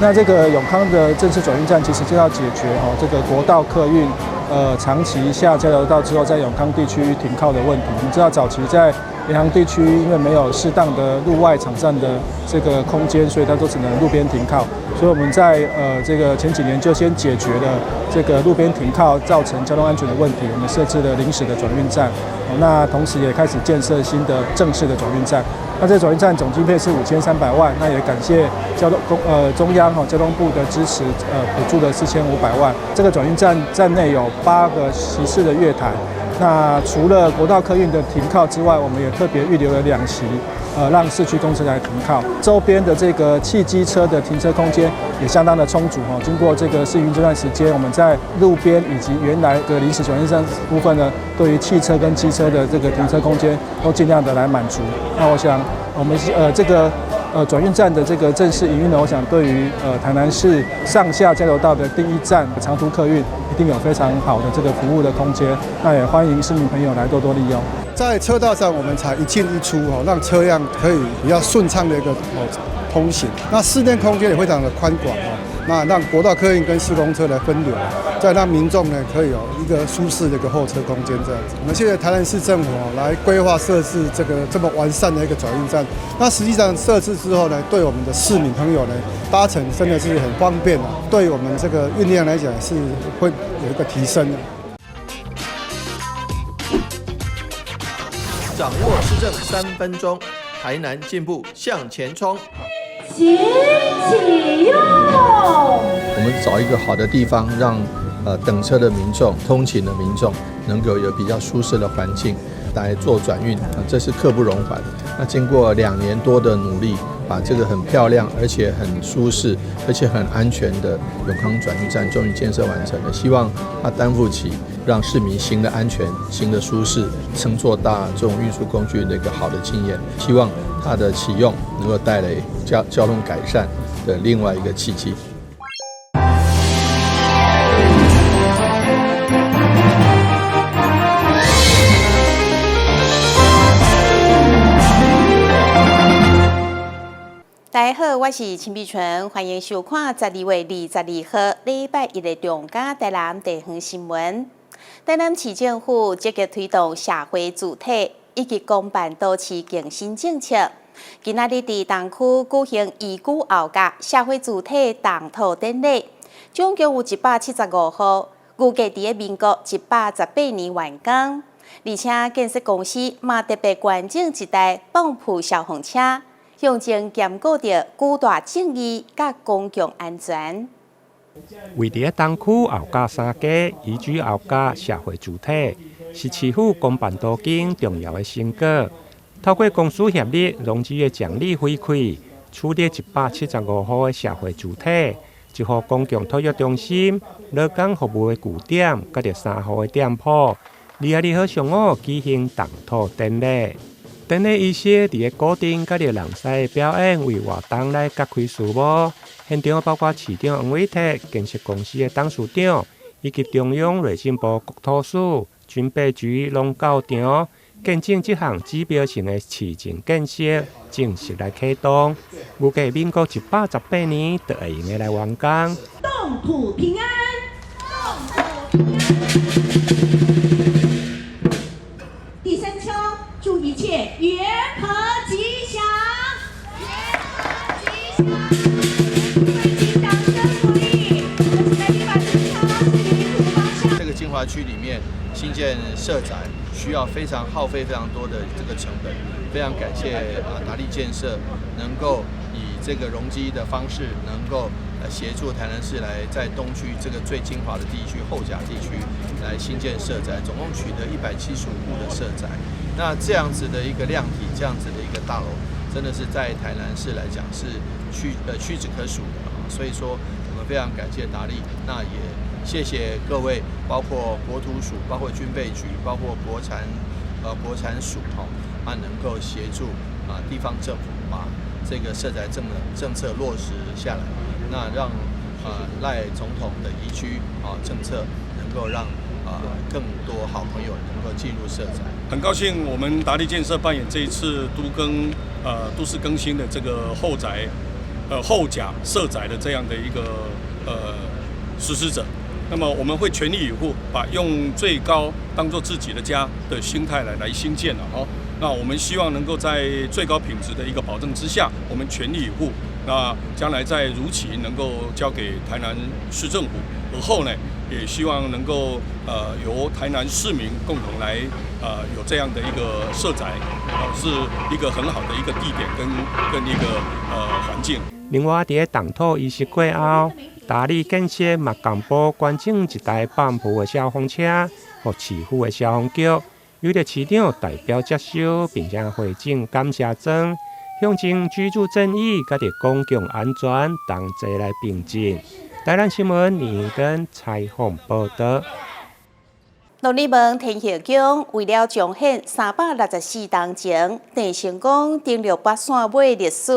那這個永康的正式轉運站，其實就要解決哦這個國道客運長期下交流道之後，在永康地區停靠的問題。我們知道早期在聯航地區，因為沒有適當的路外場站的這個空間，所以它都只能路邊停靠。所以我們在這個前幾年就先解決了這個路邊停靠造成交通安全的問題，我們設置了臨時的轉運站。那同時也開始建設新的正式的轉運站。那這個轉運站總經費是5300萬，那也感謝交通公中央哈交通部的支持，補助了4500萬。這個轉運站站內有8個席次的月台。那除了國道客運的停靠之外，我們也特別預留了2席，讓市區公車來停靠。周邊的這個汽機車的停車空間也相當的充足哈。經過這個試運這段時間，我們在路邊以及原來的臨時轉運站部分呢，對於汽車跟機車的這個停車空間都盡量的來滿足。那我想，我們這個轉運站的這個正式營運呢，我想對於台南市上下交流道的第一站長途客運，一定有非常好的這個服務的空間。那也歡迎市民朋友來多多利用。在車道上，我們採一進一出哦，讓車輛可以比較順暢的一個通行。那室內空間也非常的寬廣哦，那讓國道客運跟市公車來分流，再讓民眾呢可以有一個舒適的一個候車空間這樣子。我們謝謝台南市政府哦，來規劃設置這個這麼完善的一個轉運站。那實際上設置之後呢，對我們的市民朋友呢搭乘真的是很方便啊，對我們這個運量來講是會有一個提升的。掌握市政3分鐘，台南進步向前衝。請啟用。我們找一個好的地方，讓等車的民眾、通勤的民眾能夠有比較舒適的環境來做轉運，這是刻不容緩。那經過2年多的努力，把這個很漂亮、而且很舒適、而且很安全的永康轉運站終於建設完成了。希望它擔負起讓市民行得安全、行得舒適、乘坐大眾運輸工具的一個好的經驗。希望它的啟用能夠帶來交通改善的另外一個契機。大家好，我是陳美純，歡迎收看12月22號禮拜一的中嘉台南地方新聞。台南市政府積極推動社會住宅以及公辦都市更新政策。今仔日佇東區舉行移居後甲社會住宅動土典禮，總共有175戶，預計佇咧民國118年完工。而且建設公司嘛特別捐贈一台泵浦消防車，象徵兼顧著舉大正義佮公共安全。位佇咧東區後甲三街移居後甲社會住宅，是市府公辦都更重要的成果。透過公私協力融資的獎勵回饋，處理175戶的社會住宅，一戶公共托育中心、勞工服務的據點，佮著3戶的店鋪。22號上午舉行動土典禮。典禮儀式佇咧古鎮佮著人狮的表演為活動來揭開序幕。現場包括市長黃偉哲、建設公司的董事長，以及中央內政部國土署、軍備局攏到場，見證這項指標性的市政建設正式來啟動。預計民國118年就會用得來完工。動土平安，動土平安。第三敲，祝一切圓和吉祥，圓和吉祥。請掌聲鼓勵。這個精華區裡面興建社宅，需要非常耗費非常多的這個成本。非常感謝啊達利建設能夠以這個容積的方式，能夠協助台南市來在東區這個最精華的地區後甲地區來興建社宅，總共取得175戶的社宅。那這樣子的一個量體，這樣子的一個大樓，真的是在台南市來講是屈指可數的啊。所以說，我們非常感謝達利，那也謝謝各位，包括國土署、包括軍備局、包括國產署哈，啊能夠協助啊地方政府把這個社宅政策落實下來，那讓賴總統的移居啊政策能夠讓更多好朋友能夠進入社宅。很高興我們達利建設扮演這一次都更都市更新的這個後宅后甲社宅的這樣的一個實施者。那麼我們會全力以赴，把用最高當做自己的家的心態來興建了哈。那我們希望能夠在最高品質的一個保證之下，我們全力以赴。那將來在如期能夠交給台南市政府，而後呢，也希望能夠由台南市民共同來有這樣的一個社宅，是一個很好的一個地點跟一個環境。另外，佇咧動土儀式過後，達利建設嘛公布捐贈一台泵浦的消防車，予市府的消防局，由著市長代表接收，並且回贈感謝狀，象徵居住正義佮著公共安全同齊來並進。台南新聞林根採訪報道。鹿耳門天后宮為了彰顯364冬前鄭成功登陸北線尾歷史，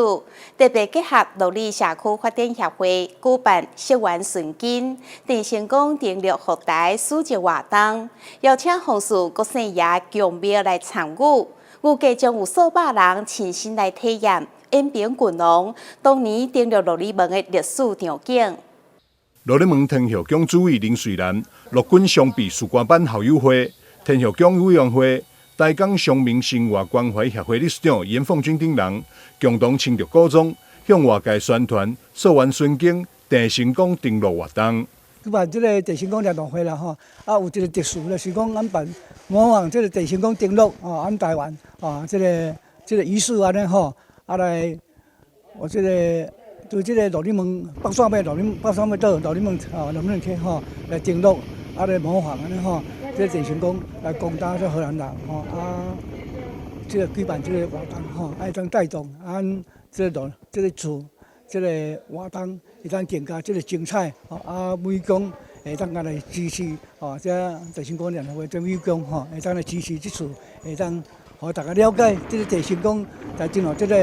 特別結合鹿耳社區發展協會舉辦溯源尋根鄭成功登陸復台史跡活動，邀請奉祀國姓爺宮廟來參與，預計將有數百人親身來體驗延平郡王當年登陸鹿耳門的歷史場景。鹿耳門天后宮主委林瑞蘭、陸軍常備士官班校友會、天后宮委員會、台江鄉民生活關懷協會理事長嚴鳳君等人，共同穿著古裝，向外界宣傳溯源尋根鄭成功登陸活動。舉辦這個鄭成功聯絡會啦，吼，啊有一個特殊咧，是講咱辦模仿這個鄭成功登陸，吼，咱台灣，啊，這個儀式按呢吼，啊來，我這個。對這個鹿耳門北線尾，鹿耳北線尾島鹿耳門啊，鹿耳門溪吼來登陸，啊來模仿按呢吼，這個鄭成功來攻打這荷蘭人吼，啊，這個舉辦這個活動吼，會當帶動咱這個這個厝這個活動會當更加這個精彩，吼啊，每講會當來支持吼，這鄭成功聯合會這每講吼，會當來支持這次，會當予大家了解這個鄭成功來進入這個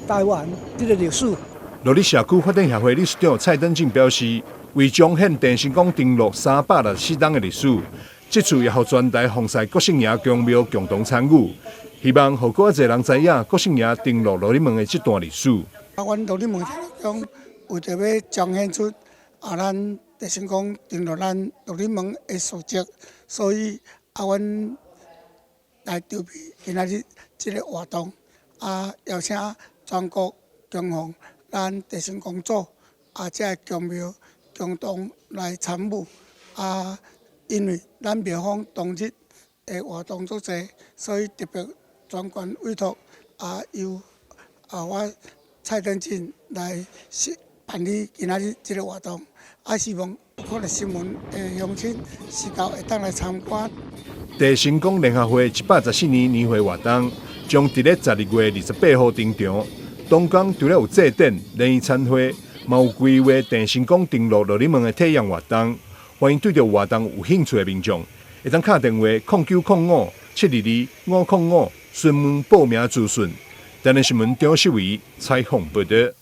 台灣這個歷史。鹿耳社區發展協會理事長蔡登進表示，為彰顯鄭成功登陸364冬的歷史，這次也予全台奉祀國姓爺宮廟共同參與，希望予閣較濟人知影國姓爺登陸鹿耳門的這段歷史。啊，阮鹿耳門天后宮為著欲彰顯出啊，咱鄭成功登陸咱鹿耳門的事跡，所以啊，阮來籌備今仔日這個活動，啊，邀請全國供奉咱鄭成功祖啊，這个宮廟共同來參與啊，因為咱廟方當日的活動足濟，所以特別專權委託啊，由啊我蔡登進來辦理今仔日這個活動，啊，希望有可能新聞的鄉親時到會當來參觀。鄭成功聯合會114年年會活動將佇咧12月28號登場。當天除了有祭典、聯誼餐會，嘛有規劃鄭成功登陸鹿耳門的體驗活動。歡迎對著活動有興趣的民眾，會當敲電話0905-722-505詢問報名資訊。台南新聞張秀維採訪報道。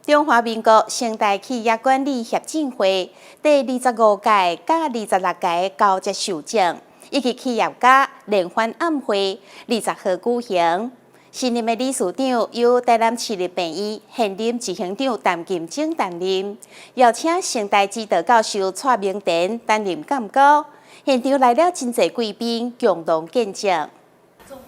中華民國成大企業管理協進會第25屆佮26屆交接受證，以及企業家聯歡晚會20號舉行。新任的理事長由台南市立病院現任執行長陳金晶擔任，邀請成大指導教授蔡明田擔任監督。現場來了真濟貴賓共同見證。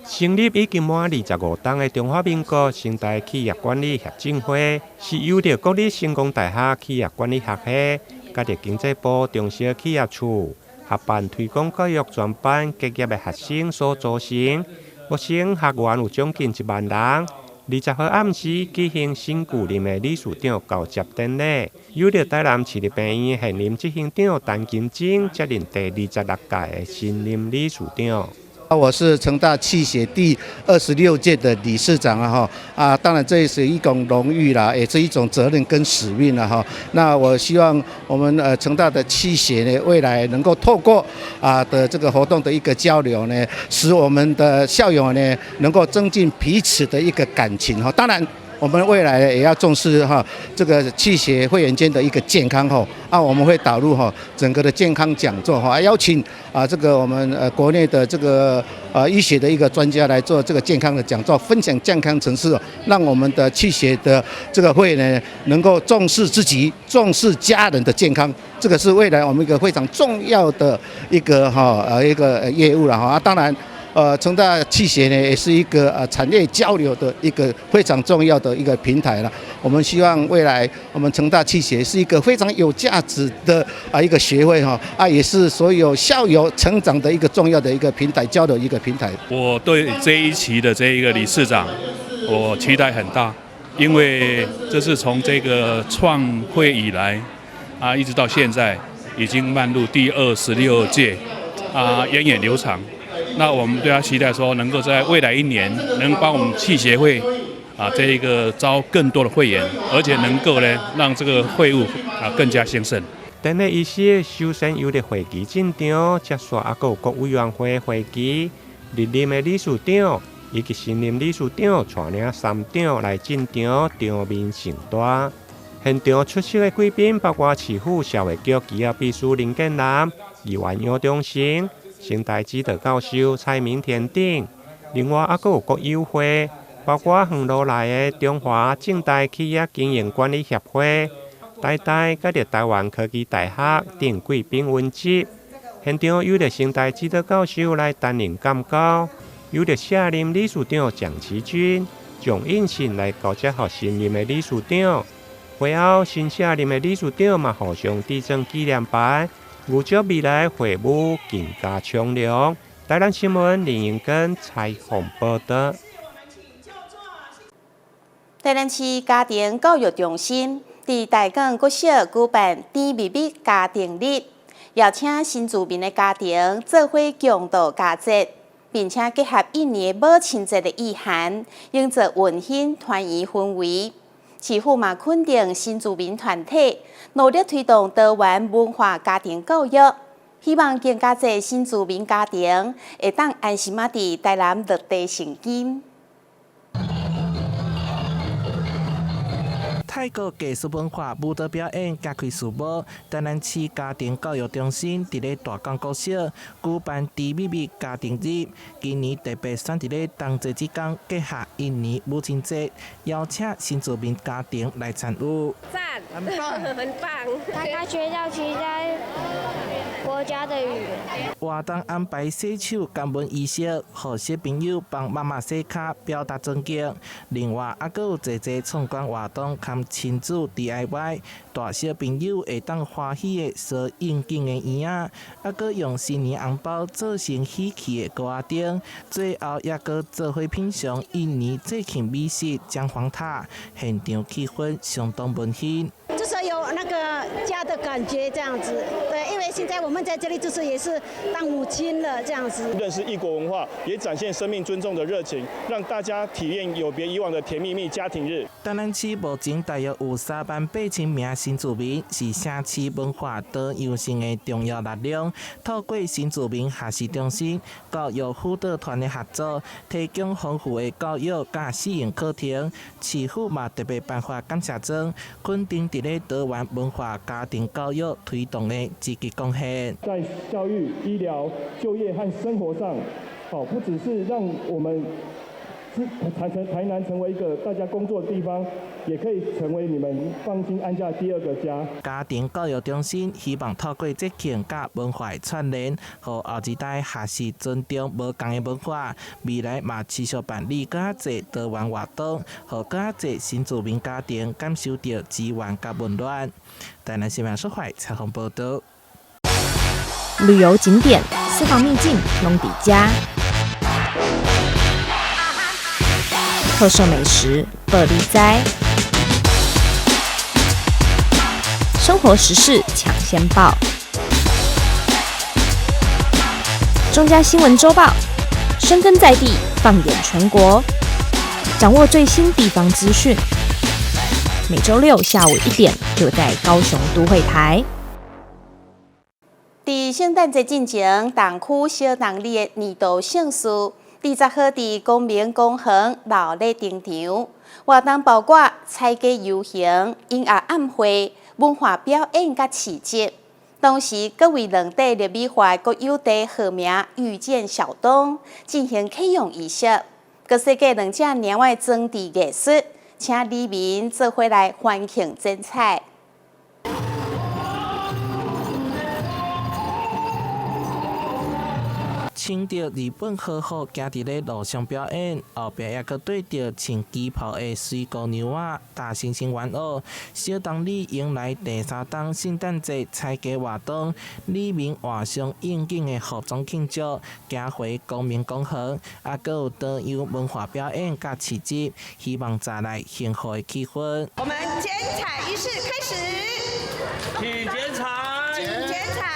成立已經滿25冬的中華民國成大企業管理協進會，是由著國立成功大學企業管理學系，佮著經濟部中小企業處合辦推廣教育專班結業的學生所組成。目前學員有將近1萬人。20號暗時舉行新舊任的理事長交接典禮，由著台南市立病院現任執行長陳金晶接任第26屆的新任理事長。我是成大企協第26屆的理事長啊，哈啊，當然這也是一種榮譽啦，也是一種責任跟使命啦，哈。那我希望我們成大的企協呢，未來能夠透過啊的這個活動的一個交流呢，使我們的校友呢能夠增進彼此的一個感情哈。當然，我們未來也要重視哈這個企協會員間的一個健康吼啊，我們會導入哈整個的健康講座哈，邀請啊這個我們國內的這個醫學的一個專家來做這個健康的講座，分享健康常識，讓我們的企協的這個會員呢能夠重視自己、重視家人的健康，這個是未來我們一個非常重要的一個哈一個業務了哈啊，當然。成大企協呢，也是一個產業交流的一個非常重要的一個平台了。我們希望未來我們成大企協是一個非常有價值的啊一個協會哈啊，也是所有校友成長的一個重要的一個平台，交流一個平台。我對這一期的這一個理事長，我期待很大，因為這是從這個創會以來啊，一直到現在已經邁入第26屆啊，源遠流長。那我們對他期待說，能夠在未來一年能幫我們企協會啊這一個招更多的會員，而且能夠呢讓這個會務啊更加興盛。典禮儀式首先由著會旗進場，接續猶閣有各委員會會旗，歷任的理事長以及新任理事長帶領三長來進場，場面盛大。現場出席的貴賓包括市府社會局機要秘書林建南、議員楊中成、成大指導教授蔡明天等，另外猶閣有國友會，包括遠路來的中華政大企業經營管理協會、台大佮著台灣科技大學等貴賓雲集。現場由著成大指導教授來擔任監教，由著卸任理事長蔣其軍、蔣應信來交接予新任的理事長。會後，新卸任的理事長嘛互相致贈紀念牌。預祝未來會務更加暢順。台南新聞林英根採訪報道。台南市家庭教育中心佇大港國小舉辦甜蜜蜜家庭日，邀請新住民的家庭做伙共度佳節，並且結合印尼母親節的意涵，營造溫馨團圓氛圍。市府嘛肯定新住民團體努力推動多元文化家庭教育，希望更加濟新住民家庭會當安心仔佇台南落地生根。泰國藝術文化舞蹈表演揭開序幕，台南市家庭教育中心佇咧大港國小舉辦甜蜜蜜家庭日，今年特別選佇咧冬節這工，結合印尼母親節，邀請新住民家庭來參與。讚，很棒，很棒。大家學到其他國家的語言。活動安排洗手感恩儀式，予小朋友幫媽媽洗跤，表達尊敬。另外，猶閣有濟濟創觀活動，含親子 DIY，大小朋友會當歡喜的趖應景的圓仔，猶閣用新年紅包做成喜氣的糕仔燈，最後猶閣做伙品嚐印尼節慶美食薑黃塔，現場氣氛相當溫馨。就是有那個家的感覺，這樣子。對，因為現在我們在這裡就是也是當母親了，這樣子。認識異國文化，也展現生命尊重的熱情，讓大家體驗有別以往的甜蜜蜜家庭日。台南市目前大約有3萬8千名新住民，是城市文化多樣性的重要力量。透過新住民學習中心、教育輔導團的合作，提供豐富的教育佮適應課程。市府嘛特別頒發感謝狀，肯定佇咧多元文化家庭教育推動的積極貢獻。在教育、醫療、就業和生活上，哦，不只是讓我們台南成為一個大家工作的地方，也可以成為你們放心安家的第二個家。家庭教育中心希望透過節慶佮文化的串聯，予後一代學習尊重無仝的文化。未來嘛持續辦理較濟多元活動，予較濟新住民家庭感受著資源佮溫暖。台南新聞蘇懷採訪報道。旅遊景點、私房秘境，攏佇遮。特色美食，報你知；生活時事搶先報，中嘉新聞週報，深耕在地，放眼全國，掌握最新地方資訊。每週六下午1點，就在高雄都會台。佇聖誕節進前，東區小儂里的年度盛事，20號佇光明公園熱鬧登場。活動包括踩街遊行、音樂晚會、文化表演佮市集。同時，閣為兩塊綠美化國有地號名遇見小東進行啟用儀式，閣設計兩隻貓仔裝置藝術，請里民做伙來歡慶剪彩。穿著日本和服，行佇咧路上表演，後壁猶閣綴著穿旗袍的水姑娘仔，大猩猩玩偶。小東里迎來第三冬聖誕節踩街活動，里民換上應景的服裝慶祝，行回光明公園，猶閣有多樣文化表演佮市集，希望帶來幸福的氣氛。我們剪彩儀式開始，請剪彩，請剪彩。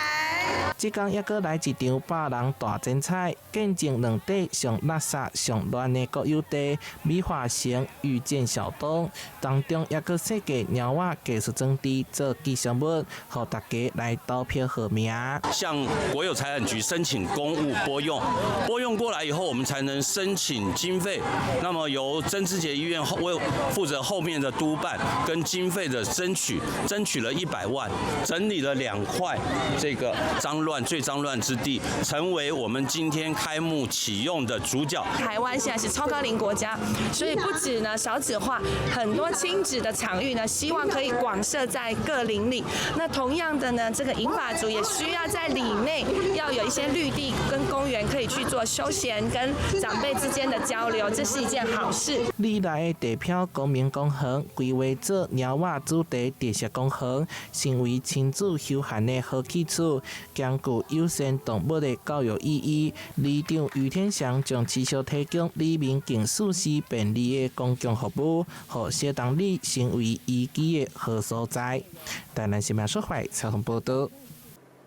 這工猶閣來一場百人大剪彩，見證兩塊上垃圾、上亂的國有地美化成遇見小東，當中猶閣設計貓仔藝術裝置做吉祥物，予大家來投票號名。向國有財產局申請公務撥用，撥用過來以後，我們才能申請經費。那麼由曾智傑醫院為負責後面的督辦跟經費的爭取，爭取了100萬，整理了兩塊這個髒亂最髒亂之地，成為我們今天開幕啟用的主角。台灣現在是超高齡國家，所以不止呢少子化，很多親子的場域呢，希望可以廣設在各鄰里。那同樣的呢，這個銀髮族也需要在里內要有一些綠地跟公園，可以去做休閒跟長輩之間的交流，這是一件好事。里內的地標光明公園規劃做貓仔主題特色公園，成為親子休閒的好去處，兼具友善動物的教育意義。里長余天祥將持續提供里民更舒適便利的公共服務，予小東里成為宜居的好所在。台南新聞說懷採訪報導。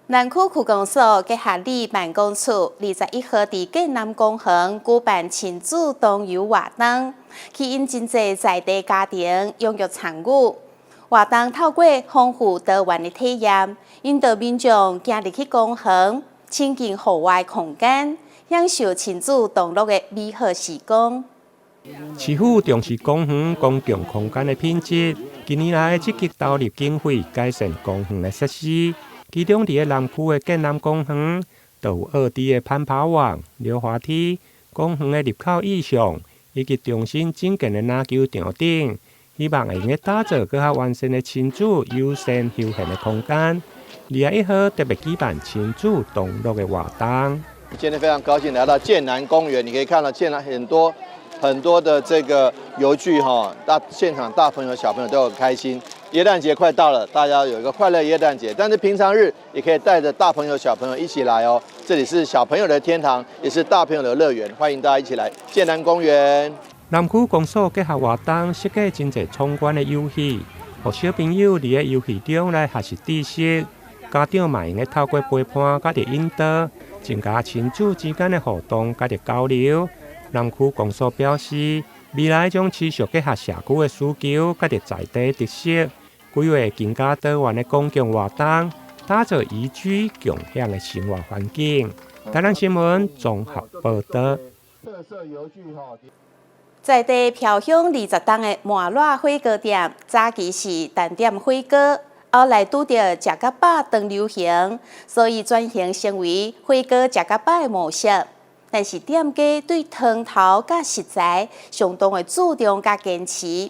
南區區公所結合里辦公處，21號佇建南公園舉辦親子同遊活動，吸引真濟在地家庭踴躍參與。活動透過豐富多元的體驗，引導民眾行入去公園，親近戶外空間，享受親子同樂的美好時光。市府重視公園公共空間的品質，近年來積極投入經費改善公園的設施。其中，佇咧南區的建南公園，就有二 D 的攀爬網、溜滑梯、公園的入口意象，以及重新整建的籃球場等，希望會用得打造閣較完善的親子友善休閒的空間。21號特別舉辦親子同樂的活動。今天非常高興來到建南公園，你可以看到建南很多很多的這個遊具哈，大現場大朋友小朋友都很開心。耶誕節快到了，大家有一個快樂耶誕節。但是平常日也可以帶著大朋友小朋友一起來哦。這裡是小朋友的天堂，也是大朋友的樂園，歡迎大家一起來建南公園。南區公所結合活動設計真濟闖關的遊戲，予小朋友佇咧遊戲中來學習知識，家長嘛會用得透過陪伴佮著引導，增加親子之間的互動佮著交流。南區公所表示，未來將持續結合社區的需求佮著在地特色，規劃更加多元的公共活動，打造宜居共享的生活環境。台南新聞綜合報導。在地飄香20冬的麻辣火鍋店，早期是單點火鍋，後來拄著食較飽當流行，所以轉型成為火鍋食較飽的模式。但是店家對湯頭佮食材相當的注重佮堅持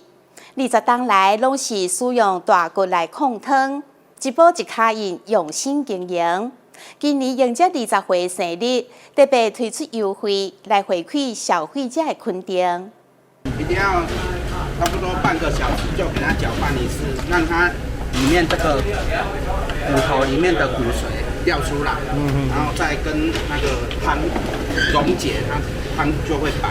，20冬來攏是使用大骨來控湯，一步一跤印用心經營。今年迎接20歲生日，特別推出優惠來回饋消費者的肯定。一定要差不多半個小時就給它攪拌一次，讓它裡面這個骨頭裡面的骨髓掉出來，然後再跟那個湯溶解，它湯就會白。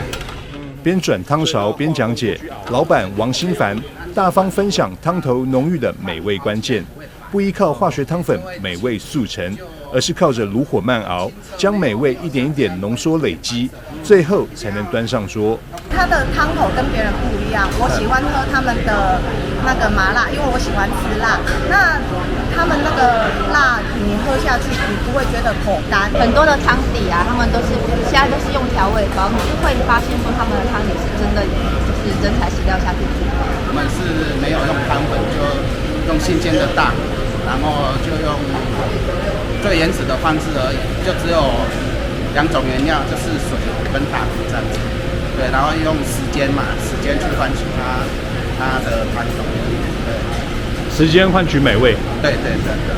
邊轉湯勺邊講解，老闆王新凡大方分享湯頭濃郁的美味關鍵。不依靠化學湯粉美味速成，而是靠着爐火慢熬，將美味一點一點濃縮累積，最後才能端上桌。它的湯頭跟別人不一樣，我喜歡喝他們的那個麻辣，因為我喜歡吃辣。那他們那個辣，你喝下去，你不會覺得口乾。很多的湯底啊，他們都是現在都是用調味包，你就會發現說他們的湯底是真的，就是真材實料下去煮。我們是沒有用湯粉，就用新鮮的蛋，然後就用最原始的方式而已，就只有兩種原料，就是水跟大骨這樣子。對，然後用時間嘛，時間去換取它的湯頭。對，時間換取美味。對對對對。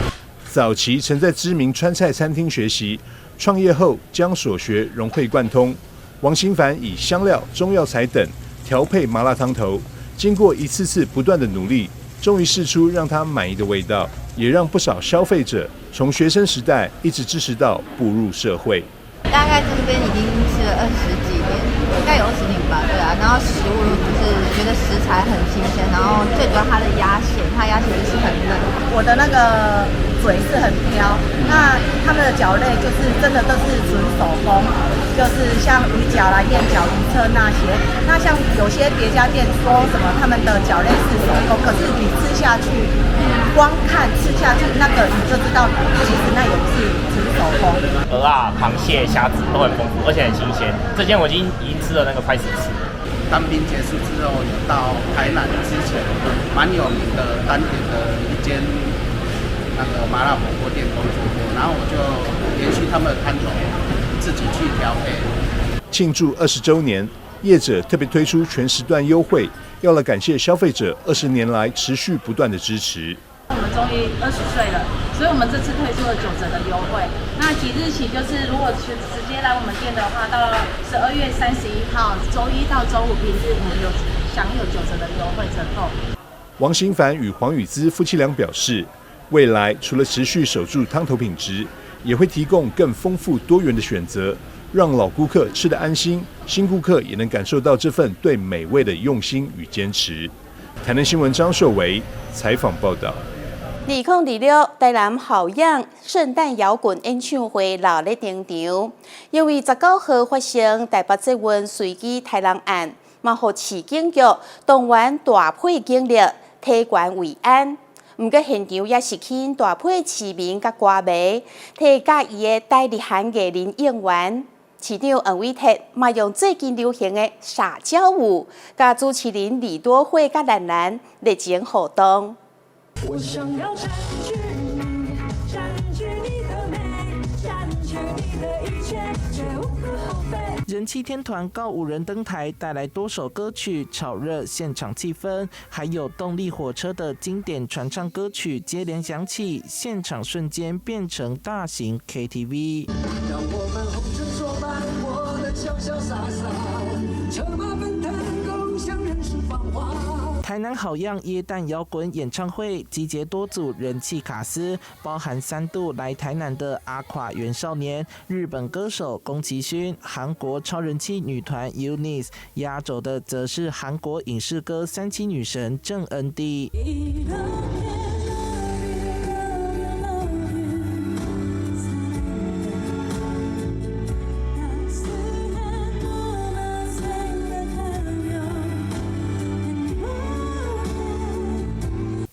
早期曾在知名川菜餐廳學習，創業後將所學融會貫通。王新凡以香料、中藥材等調配麻辣湯頭，經過一次次不斷的努力，終於試出讓他滿意的味道，也讓不少消費者從學生時代一直支持到步入社會。大概這邊已經吃了20幾年，應該有20年吧，對啊。然後食物就是覺得食材很新鮮，然後最主要它的鴨血，它鴨血就是很嫩。我的那個嘴是很挑，那他們的餃類就是真的都是純手工，就是像魚餃啦、燕餃、魚冊那些。那像有些別家店說什麼他們的餃類是手工，可是你吃下去，光看吃下去那個你就知道，其實那也不是純手工。蚵仔、螃蟹、蝦子都很豐富，而且很新鮮。這間我已經吃了那個快10次。當兵結束之後，有到台南之前蠻有名的單點的一間那個麻辣火鍋店工作過，然後我就延續他們的湯頭，自己去調配。慶祝20週年，業者特別推出全時段優惠，要來感謝消費者20年來持續不斷的支持。我們終於20歲了，所以我們這次推出了9折的優惠。那即日起就是，如果直接來我們店的話，到12月31號，週一到週五平日，我們有享有9折的優惠折扣。王新凡與黃宇姿夫妻倆表示，未來除了持續守住湯頭品質，也會提供更豐富多元的選擇，讓老顧客吃得安心，新顧客也能感受到這份對美味的用心與堅持。台南新聞張秀維採訪報道。2026台南好樣聖誕搖滾演唱會熱烈登場，因為19號發生台北捷運隨機刣人案，嘛予市警局動員大批警力提懸維安。毋過現場也是吸引大批市民佮歌迷，提佮意的台日韓藝人應援。市長黃偉哲嘛用最近流行的撒嬌舞，佮主持人李多慧佮蘭蘭熱情互動。我想要佔據你，佔據你的美，佔據你的一切，這無可厚非。人氣天團告五人登台，帶來多首歌曲，炒熱現場氣氛，還有動力火車的經典傳唱歌曲接連響起，現場瞬間變成大型 KTV。讓我們紅塵作伴，活得瀟瀟灑灑，策馬奔騰，共享人世繁華。台南好樣耶誕搖滾演唱會集結多組人氣卡司，包含3度來台南的阿垮元少年、日本歌手宮崎駿、韓國超人氣女團 UNICE，壓軸的則是韓國影視歌三棲女神鄭恩地。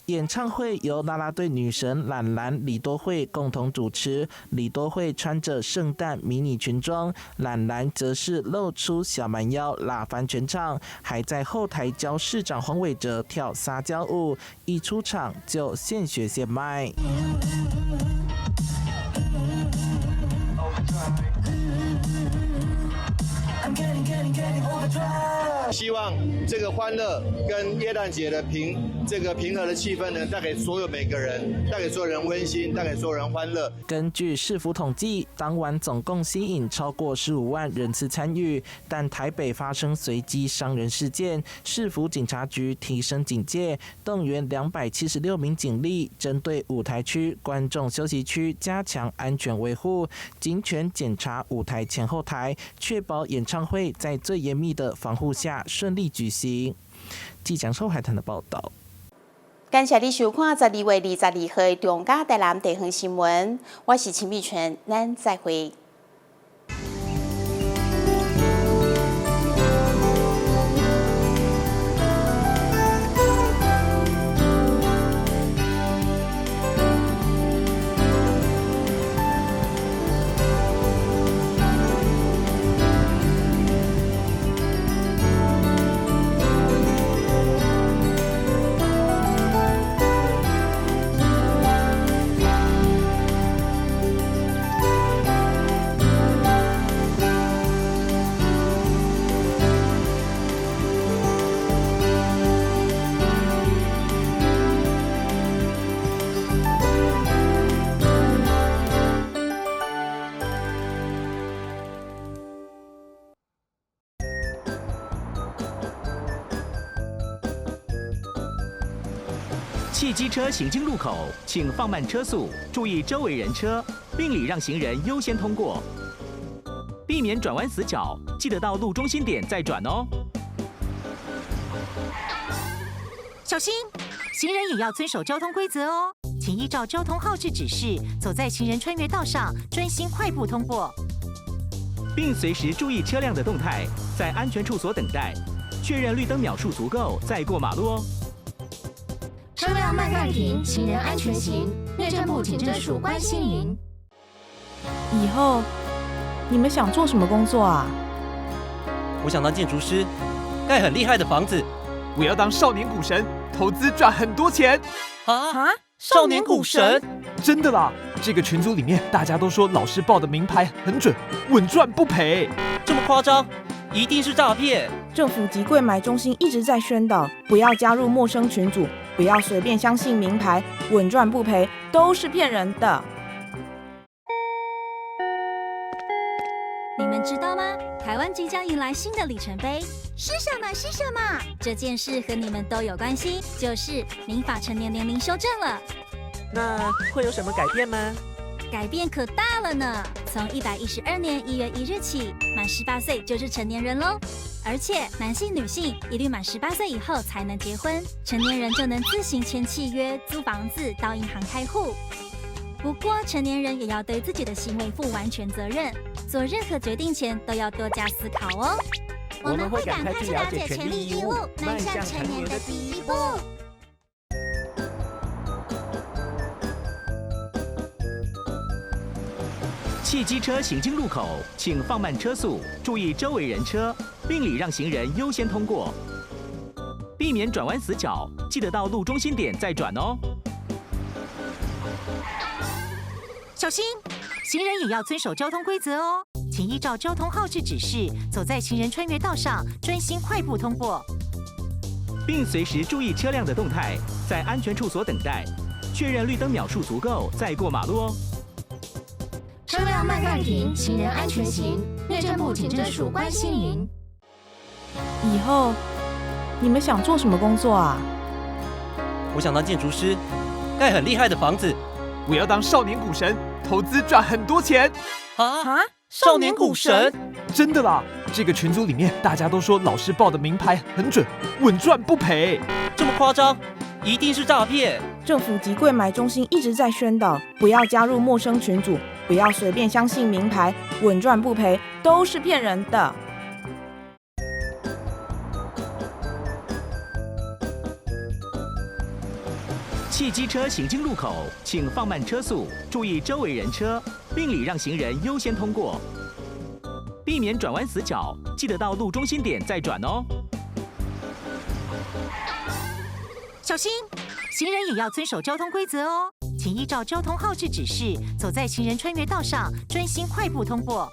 演唱會由啦啦隊女神蘭蘭、李多慧共同主持。李多慧穿着聖誕迷你裙裝，蘭蘭則是露出小蠻腰，辣翻全場，還在後台教市長黃偉哲跳撒嬌舞，一出場就現學現賣。希望這個歡樂跟耶誕節的平和的氣氛呢，帶給所有每個人，帶給所有人溫馨，帶給所有人歡樂。根據市府統計，當晚總共吸引超過15萬人次參與，但台北發生隨機傷人事件，市府警察局提升警戒，動員276名警力，針對舞台區、觀眾休息區加強安全維護，警犬檢查舞台前後台，確保演唱會在最嚴密的防護下順利舉行。記者周海騰的報道。感謝你收看12月22號的中嘉台南地方新聞，我是陳美泉，咱再會。汽機車行經路口，請放慢車速，注意周圍人車，並禮讓行人優先通過，避免轉彎死角。記得到路中心點再轉哦。小心，行人也要遵守交通規則哦，請依照交通號誌指示，走在行人穿越道上，專心快步通過，並隨時注意車輛的動態，在安全處所等待，確認綠燈秒數足夠再過馬路哦。車輛慢慢停，行人安全行。內政部警政署關心您。以後你們想做什麼工作啊？我想當建築師，蓋很厲害的房子。我要當少年股神，投資賺很多錢。啊！少年股神？真的啦！這個群組裡面大家都說老師報的明牌很準，穩賺不賠。這麼誇張？一定是詐騙！政府及櫃買中心一直在宣導，不要加入陌生群組，不要隨便相信明牌，穩賺不賠都是騙人的。你們知道嗎？台灣即將迎來新的里程碑，是什麼？是什麼？這件事和你們都有關係，就是民法成年年齡修正了。那會有什麼改變嗎？改變可大了呢！從112年1月1日起，滿18歲就是成年人嘍。而且男性、女性一律滿18歲以後才能結婚，成年人就能自行簽契約、租房子、到銀行開戶。不過，成年人也要對自己的行為負完全責任，做任何決定前都要多加思考哦。我們會趕快去了解權利義務，邁向成年的第一步。汽機車行經路口，請放慢車速，注意周圍人車，並禮讓行人優先通過，避免轉彎死角。記得到路中心點再轉哦。小心，行人也要遵守交通規則哦，請依照交通號誌指示，走在行人穿越道上，專心快步通過，並隨時注意車輛的動態，在安全處所等待，確認綠燈秒數足夠再過馬路哦。車輛慢慢停，行人安全行。內政部警政署關心您。以後你們想做什麼工作啊？我想當建築師，蓋很厲害的房子。我要當少年股神，投資賺很多錢。啊！少年股神？真的啦！這個群組裡面大家都說老師報的明牌很準，穩賺不賠。這麼誇張？一定是詐騙！政府及櫃買中心一直在宣導，不要加入陌生群組，不要隨便相信明牌，穩賺不賠都是騙人的。汽機車行經路口，請放慢車速，注意周圍人車，並禮讓行人優先通過，避免轉彎死角。記得到路中心點再轉哦。小心，行人也要遵守交通規則哦，請依照交通號誌指示，走在行人穿越道上，專心快步通過，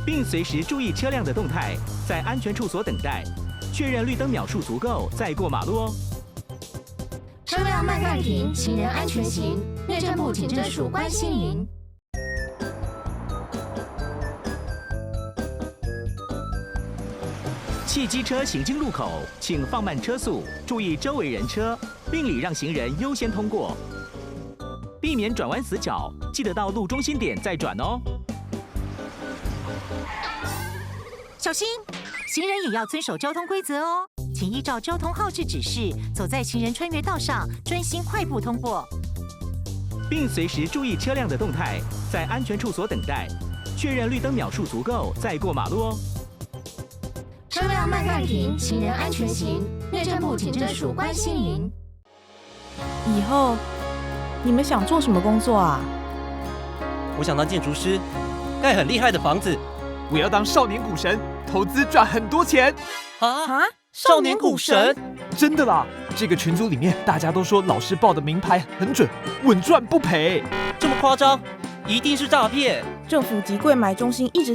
並隨時注意車輛的動態，在安全處所等待，確認綠燈秒數足夠再過馬路哦。車輛慢慢停，行人安全行。內政部警政署關心您。汽機車行經路口，請放慢車速，注意周圍人車，並禮讓行人優先通過，避免轉彎死角。記得到路中心點再轉哦。小心，行人也要遵守交通規則哦，請依照交通號誌指示，走在行人穿越道上，專心快步通過。並隨時注意車輛的動態，在安全處所等待，確認綠燈秒數足夠，再過馬路哦。車輛慢慢停，行人安全行。內政部警政署關心您。以後你們想做什麼工作啊？我想當建築師，蓋很厲害的房子。我要當少年股神，投資賺很多錢。啊啊！少年股神？真的啦！這個群組裡面大家都說老師報的明牌很準，穩賺不賠。這麼誇張？一定是詐騙！政府及櫃買中心一直